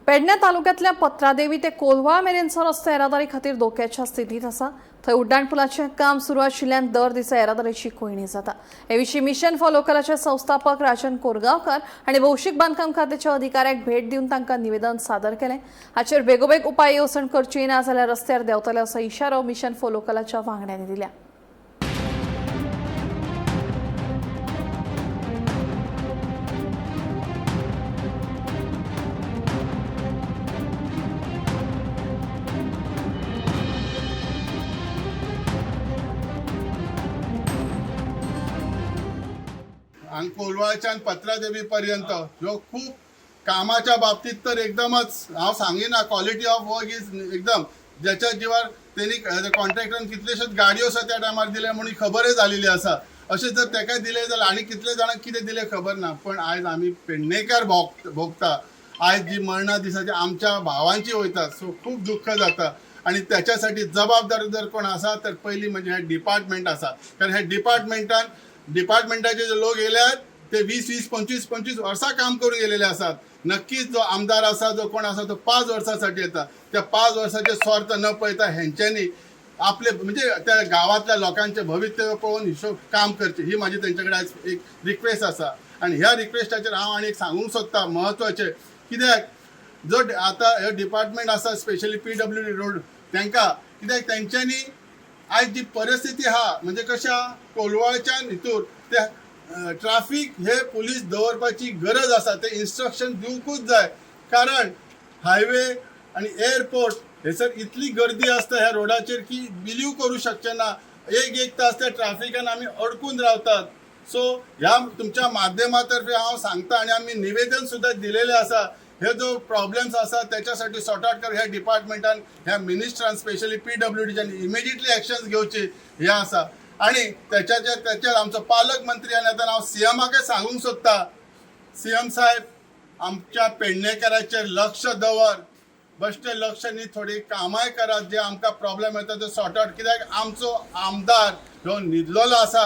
पेडणे तालुक्यांतल्या पत्रादेवी ते कोलवाळ मेरेनचो रस्तो येरादारी खातीर धोक्याच्या स्थितींत आसा. थंय उड्डाण पुलाचें काम सुरू आशिल्ल्यान दर दिसा येरादारीची कोंयडी जाता. हे विशीं मिशन फॉर लोकलाचे संस्थापक राजन कोरगांवकर हांणी भौशीक बांदकाम खात्याच्या अधिकाऱ्याक भेट दिवन तांकां निवेदन सादर केलें. हाचेर बेगोबेग उपाय येवजण करची ना जाल्यार रस्त्यार देंवतले असो इशारो मिशन फॉर लोकलाच्या वांगड्यांनी दिल्या. हांगा कोलवाळच्यान पत्रादेवी पर्यंत ह्यो खूब कामाच्या बाबतीत तर एकदमच हांव सांगिना, क्वॉलिटी ऑफ वर्क is एकदम ज्याच्या जिवार तेणी कॉन्ट्रॅक्टरान कितलेश्योच गाडयो आसा त्या टायमार दिले म्हणून खबरय जालेली आसा. अशें जर तेका दिलें जाल्यार आनी कितले जाणांक कितें दिलें खबर ना. पण आयज आमी पेडणेकार भोगता. आयज जी मरणां दिसाची आमच्या भावांची वयता, सो खूब दुख्ख जाता. आणि त्याच्यासाठी जबाबदार जर कोण आसा तर पयली म्हणजे हे डिपार्टमेंट आसा. कारण हे डिपार्टमेंटाचे जे लोक येयल्यात ते 20 20 25 25 वर्सां काम करून गेलेले आसात. नक्कीच जो आमदार आसा, जो कोण आसा तो 5 वर्सांसाठी येता. त्या 5 वर्साचे स्वार्थ न पळयता हेंच्यांनी आपले म्हणजे त्या गावातल्या लोकांचे भवितव्य पळोवन हिशोब काम करचे, ही माझी तेंचे कडेन आयज एक रिक्वेस्ट आसा. आनी ह्या रिक्वेस्टाचेर हांव आनी एक सांगूंक सोदता म्हत्वाचें, कित्याक जो आतां हे डिपार्टमेंट आसा स्पेशली PWD road तांकां, कित्याक तेंच्यांनी आयज जी परिस्थिती आहा म्हणजे कशें आहा कोलवाळच्यान हितूर ते ट्राफीक हे पुलीस दवरपाची गरज आसा. ते इन्स्ट्रक्शन दिवंकूच जाय, कारण हायवे आनी एअरपोर्ट हेसर इतली गर्दी आसता ह्या रोडाचेर की बिलीव करूं शकचे ना. एक एक तास त्या ट्राफिकान आमी अडकून रावतात. सो ह्या तुमच्या माध्यमातर्फे हांव सांगता आनी आमी निवेदन सुद्दां दिलेलें आसा, हे जो प्रॉब्लेम्स आसा त्याच्यासाठी सॉर्ट आउट कर ह्या डिपार्टमेंटान, ह्या मिनिस्टरान, स्पेशली PWDच्यान इमिजिएटली एक्शन्स घेवची हे आसा. आणि त्याच्यात आमचो पालकमंत्री आनी आतां हांव सीएमाकय सांगूंक सोदता, सीएम साहेब आमच्या पेडणेकाराचेर लक्ष दवर, बेश्टें लक्ष न्ही, थोडी कामाय करात, जे आमकां प्रॉब्लेम येता ते सॉर्ट आउट. कित्याक आमचो आमदार ह्यो न्हिदलेलो आसा.